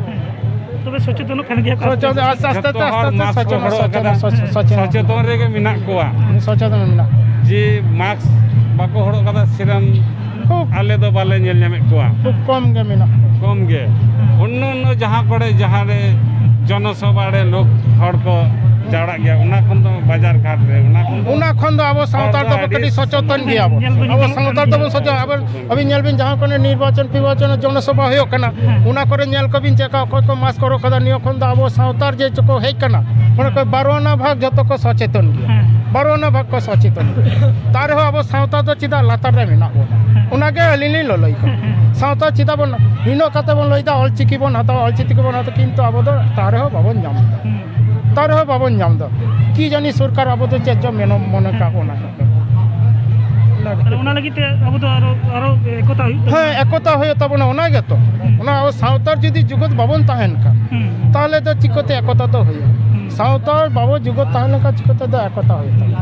ᱛᱚᱵᱮ ᱥᱚᱪᱮᱛᱚᱱᱚᱜ ᱠᱟᱱ ᱜᱮᱭᱟ ᱠᱚ ᱟᱥᱛᱮ ᱥᱚᱪᱮᱛᱚᱱ, ᱟᱥᱛᱮ᱾ ᱟᱥᱛᱮ ᱟᱥᱛᱮ ᱡᱷᱚᱛᱚ ᱟᱥᱛᱮ ᱦᱚᱲ ᱟᱥᱛᱮ ᱢᱟᱥᱠ ᱠᱚ ᱥᱚᱪᱮᱛᱚᱱ, ᱦᱚᱨᱚᱜ ᱟᱠᱟᱫᱟ᱾ ᱥᱚᱪᱮᱛᱚᱱ, ᱥᱚᱪᱮᱛᱚᱱ᱾ ᱥᱚᱪᱮᱛᱚᱱ ᱨᱮᱜᱮ ᱢᱮᱱᱟᱜ ᱠᱚᱣᱟ᱾ ᱥᱚᱪᱮᱛᱚᱱ ᱢᱮᱱᱟᱜ ᱠᱚᱣᱟ᱾ ᱡᱮ ᱢᱟᱥᱠ ᱵᱟᱠᱚ ᱦᱚᱨᱚᱜ ᱟᱠᱟᱫᱟ, ᱥᱮᱨᱚᱠᱚᱢ ᱠᱷᱩᱵ, ᱟᱞᱮ ᱫᱚ ᱵᱟᱞᱮ ᱧᱮᱞ ᱧᱟᱢᱮᱫ ᱠᱚᱣᱟ᱾ ᱠᱷᱩᱵ ᱠᱚᱢ ᱜᱮ ᱢᱮᱱᱟᱜ ᱠᱚᱣᱟ᱾ ᱠᱚᱢ ᱜᱮ᱾ ᱚᱱᱱᱚ ᱚᱱᱱᱚ ᱡᱟᱦᱟᱸ ᱠᱚᱨᱮ, ᱡᱟᱦᱟᱸ ᱨᱮ ᱡᱚᱱᱚᱥᱚᱵᱷᱟ ᱨᱮ ᱞᱳᱠ, ᱦᱚᱲ ᱠᱚ ᱡᱟᱣᱨᱟᱜ ᱜᱮᱭᱟ, ᱚᱱᱟ ᱠᱷᱚᱱ ᱫᱚ ᱵᱟᱡᱟᱨ ᱜᱷᱟᱴ ᱨᱮ, ᱚᱱᱟ ᱠᱷᱚᱱ ᱫᱚ ᱚᱱᱟ ᱠᱷᱚᱱ ᱫᱚ ᱟᱵᱚ ᱦᱚᱲ ᱥᱟᱶᱛᱟ ᱫᱚ ᱫᱚ ᱟᱹᱰᱤ ᱠᱟᱹᱴᱤᱡ ᱥᱚᱪᱮᱛᱚᱱ ᱜᱮᱭᱟ ᱵᱚᱱ᱾ ᱧᱮᱞ ᱫᱚ ᱟᱵᱚ ᱧᱮᱞ ᱥᱟᱶᱛᱟ ᱠᱟᱱ ᱫᱚᱵᱚᱱ ᱜᱮᱭᱟ᱾ ᱥᱚᱪᱮᱛᱚᱱ᱾ ᱟᱵᱚ ᱟᱹᱵᱤᱱ ᱧᱮᱞ ᱵᱤᱱ, ᱡᱟᱦᱟᱸ ᱠᱚᱨᱮ ᱱᱤᱨᱵᱟᱪᱚᱱ ᱯᱷᱤᱨᱵᱟᱪᱚᱱ ᱡᱚᱱᱚᱥᱚᱵᱷᱟ ᱦᱩᱭᱩᱜ ᱠᱟᱱᱟ, ᱦᱮᱸ᱾ ᱚᱱᱟ ᱠᱚᱨᱮ ᱧᱮᱞ ᱠᱚᱵᱤᱱ ᱪᱮᱫ ᱞᱮᱠᱟ ᱚᱠᱚᱭ ᱠᱚ ᱢᱟᱥᱠ ᱦᱚᱨᱚᱜ ᱠᱟᱫᱟ, ᱱᱤᱭᱟᱹ ᱠᱷᱚᱱ ᱫᱚ ᱟᱵᱚ ᱥᱟᱶᱛᱟᱨ ᱡᱮ ᱪᱚᱠᱚ ᱦᱮᱡ ᱠᱟᱱᱟ, ᱚᱱᱟ ᱠᱚ ᱵᱟᱨᱚ ᱟᱱᱟ ᱵᱷᱟᱜᱽ ᱡᱚᱛᱚ ᱠᱚ ᱥᱚᱪᱮᱛᱚᱱ ᱜᱮᱭᱟ᱾ ᱦᱮᱸ᱾ ᱵᱟᱨᱚ ᱟᱱᱟ ᱵᱷᱟᱜᱽ ᱠᱚ ᱥᱚᱪᱮᱛᱚᱱ ᱜᱮᱭᱟ᱾ ᱛᱟ ᱨᱮᱦᱚᱸ ᱟᱵᱚ ᱥᱟᱶᱛᱟ ᱫᱚ ᱪᱮᱫᱟᱜ ᱞᱟᱛᱟᱨ ᱨᱮ ᱢᱮᱱᱟᱜ ᱵᱚᱱᱟ? ᱦᱮᱸ᱾ ᱚᱱᱟᱜᱮ ᱟᱹᱞᱤᱧ ᱞᱤᱧ ᱞᱟᱹᱞᱟᱹᱭ ᱠᱟᱱᱟ᱾ ᱥᱟᱶᱛᱟ ᱪᱮᱫᱟᱜ ᱵᱚᱱ ᱱᱤᱱᱟᱹᱜ ᱠᱟᱛᱮ ᱵᱚᱱ ᱞᱟᱹᱭᱫᱟ ᱚᱞ ᱪᱤᱠᱤ ᱵᱚᱱ ᱦᱟᱛᱟᱣᱟ, ᱚᱞ ᱪᱤᱠᱤ ᱵᱚᱱ ᱦᱟᱛᱟᱣᱟ, ᱠᱤᱱᱛᱩ ᱟᱵᱚ ᱫᱚ ᱛᱟᱣ ᱨᱮᱦᱚᱸ ᱵᱟᱵᱚᱱ ᱧᱟᱢ ᱮᱫᱟ᱾ ᱛᱟᱣ ᱨᱮᱦᱚᱸ ᱵᱟᱵᱚᱱ ᱧᱟᱢ ᱮᱫᱟ᱾ ᱠᱤ ᱡᱟᱹᱱᱤ ᱥᱚᱨᱠᱟᱨ ᱟᱵᱚ ᱫᱚ ᱪᱮᱫ ᱪᱚ ᱢᱮᱱᱚᱜ ᱢᱚᱱᱮ ᱠᱟᱜ ᱵᱚᱱᱟ᱾ ᱛᱟᱦᱚᱞᱮ ᱚᱱᱟ ᱞᱟᱹᱜᱤᱫ ᱛᱮ ᱟᱵᱚ ᱫᱚ ᱟᱨᱚ ᱟᱨᱚ ᱮᱠᱚᱛᱟ ᱦᱩᱭᱩᱜ ᱛᱟᱵᱚᱱᱟ᱾ ᱦᱮᱸ, ᱮᱠᱚᱛᱟ ᱦᱩᱭᱩᱜ ᱛᱟᱵᱚᱱᱟ, ᱚᱱᱟ ᱜᱮᱛᱚ᱾ ᱚᱱᱟ ᱟᱵᱚ ᱥᱟᱶᱛᱟᱨ ᱡᱩᱫᱤ ᱡᱩᱜᱩᱫ ᱵᱟᱵᱚᱱ ᱛᱟᱦᱮᱱ ᱠᱷᱟᱱ, ᱦᱩᱸ᱾ ᱛᱟᱦᱚᱞᱮ ᱫᱚ ᱪᱤᱠᱟᱹᱛᱮ ᱮᱠᱚᱛᱟ ᱫᱚ ᱦᱩᱭᱩᱜᱼᱟ? ᱦᱩᱸ᱾ ᱥᱟᱶᱛᱟ ᱵᱟᱵᱚ ᱡᱩᱜᱩᱫ ᱛᱟᱦᱮᱸ ᱞᱮᱱᱠᱷᱟᱱ ᱪᱤᱠᱟᱹᱛᱮ ᱫᱚ ᱮᱠᱚᱛᱟ ᱦᱩᱭᱩᱜ ᱛᱟᱵᱚᱱᱟ?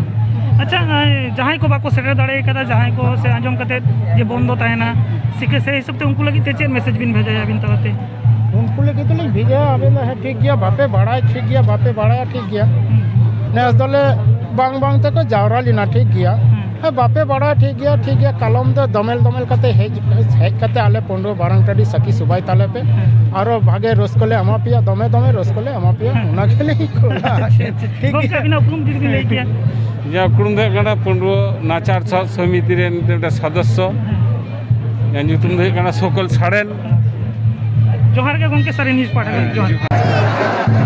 ᱟᱪᱪᱷᱟ, ᱮᱸ, ᱡᱟᱦᱟᱸᱭ ᱠᱚ ᱵᱟᱠᱚ ᱥᱮᱴᱮᱨ ᱫᱟᱲᱮ ᱠᱟᱫᱟ, ᱡᱟᱦᱟᱸᱭ ᱠᱚ ᱥᱮ ᱟᱸᱡᱚᱢ ᱠᱟᱛᱮ ᱡᱮ ᱵᱚᱱᱫᱚ ᱛᱟᱦᱮᱱᱟ, ᱥᱮ ᱥᱮ ᱦᱤᱥᱟᱹᱵ ᱛᱮ ᱩᱱᱠᱩ ᱞᱟᱹᱜᱤᱫ ᱛᱮ ᱪᱮᱫ ᱢᱮᱥᱮᱡᱽ ᱵᱤᱱ ᱵᱷᱮᱡᱟᱭᱟ ᱟᱹᱵᱤᱱ ᱛᱟᱞᱟᱛᱮ? ᱩᱱᱠᱩ ᱞᱟᱹᱜᱤᱫ ᱫᱚᱞᱤᱧ ᱵᱷᱮᱡᱟᱭᱟ, ᱟᱵᱮᱱ ᱫᱚ ᱦᱮᱸ ᱴᱷᱤᱠ ᱜᱮᱭᱟ, ᱵᱟᱯᱮ ᱵᱟᱲᱟᱭ ᱴᱷᱤᱠ ᱜᱮᱭᱟ, ᱵᱟᱯᱮ ᱵᱟᱲᱟᱭᱟ ᱴᱷᱤᱠ ᱜᱮᱭᱟ᱾ ᱱᱮᱥ ᱫᱚᱞᱮ ᱵᱟᱝ ᱵᱟᱝ ᱛᱮᱠᱚ ᱡᱟᱣᱨᱟ ᱞᱮᱱᱟ, ᱴᱷᱤᱠ ᱜᱮᱭᱟ᱾ ᱦᱮᱸ, ᱵᱟᱯᱮ ᱵᱟᱲᱟᱭᱟ ᱴᱷᱤᱠ ᱜᱮᱭᱟ, ᱴᱷᱤᱠ ᱜᱮᱭᱟ, ᱠᱟᱞᱚᱢ ᱫᱚ ᱫᱚᱢᱮᱞ ᱫᱚᱢᱮᱞ ᱠᱟᱛᱮ ᱦᱮᱡ ᱦᱮᱡ ᱠᱟᱛᱮ ᱟᱞᱮ ᱯᱩᱸᱰᱨᱩ ᱵᱟᱨᱟᱝ ᱴᱟᱺᱰᱤ ᱥᱟᱹᱠᱷᱤ ᱥᱚᱵᱷᱟᱭ ᱛᱟᱞᱮ ᱯᱮ᱾ ᱟᱨᱚ ᱵᱷᱟᱜᱮ ᱨᱟᱹᱥᱠᱟᱹ ᱞᱮ ᱮᱢᱟ ᱯᱮᱭᱟ, ᱫᱚᱢᱮ ᱫᱚᱢᱮ ᱨᱟᱹᱥᱠᱟᱹ ᱞᱮ ᱮᱢᱟ ᱯᱮᱭᱟ, ᱚᱱᱟ ᱜᱮᱞᱤᱧ ᱠᱷᱚᱡᱟ᱾ ᱴᱷᱤᱠ ᱜᱚᱢᱠᱮ, ᱜᱮᱭᱟ᱾ ᱟᱹᱵᱤᱱᱟᱜ ᱩᱯᱨᱩᱢ ᱡᱩᱫᱤ ᱵᱤᱱ ᱞᱟᱹᱭ ᱠᱮᱭᱟ? ᱤᱧᱟᱹᱜ ᱩᱯᱨᱩᱢ ᱫᱚ ᱦᱩᱭᱩᱜ ᱠᱟᱱᱟ ᱯᱩᱸᱰᱨᱩ ᱱᱟᱪᱟᱨ ᱥᱚ ᱥᱚᱢᱤᱛᱤ ᱨᱮᱱ ᱢᱤᱫᱴᱮᱱ ᱥᱚᱫᱚᱥᱥᱚ᱾ ᱤᱧᱟᱹᱜ ᱧᱩᱛᱩᱢ ᱫᱚ ᱦᱩᱭᱩᱜ ᱠᱟᱱᱟ ᱥᱚᱠᱚᱞ ᱥᱟᱲᱮᱱ᱾ ᱡᱚᱦᱟᱨ ᱜᱮ ᱜᱚᱢᱠᱮ, ᱥᱟᱹᱨᱤ ᱱᱤᱭᱩᱡᱽ ᱯᱟᱦᱴᱟ ᱠᱷᱚᱱ ᱡᱚᱦᱟᱨ᱾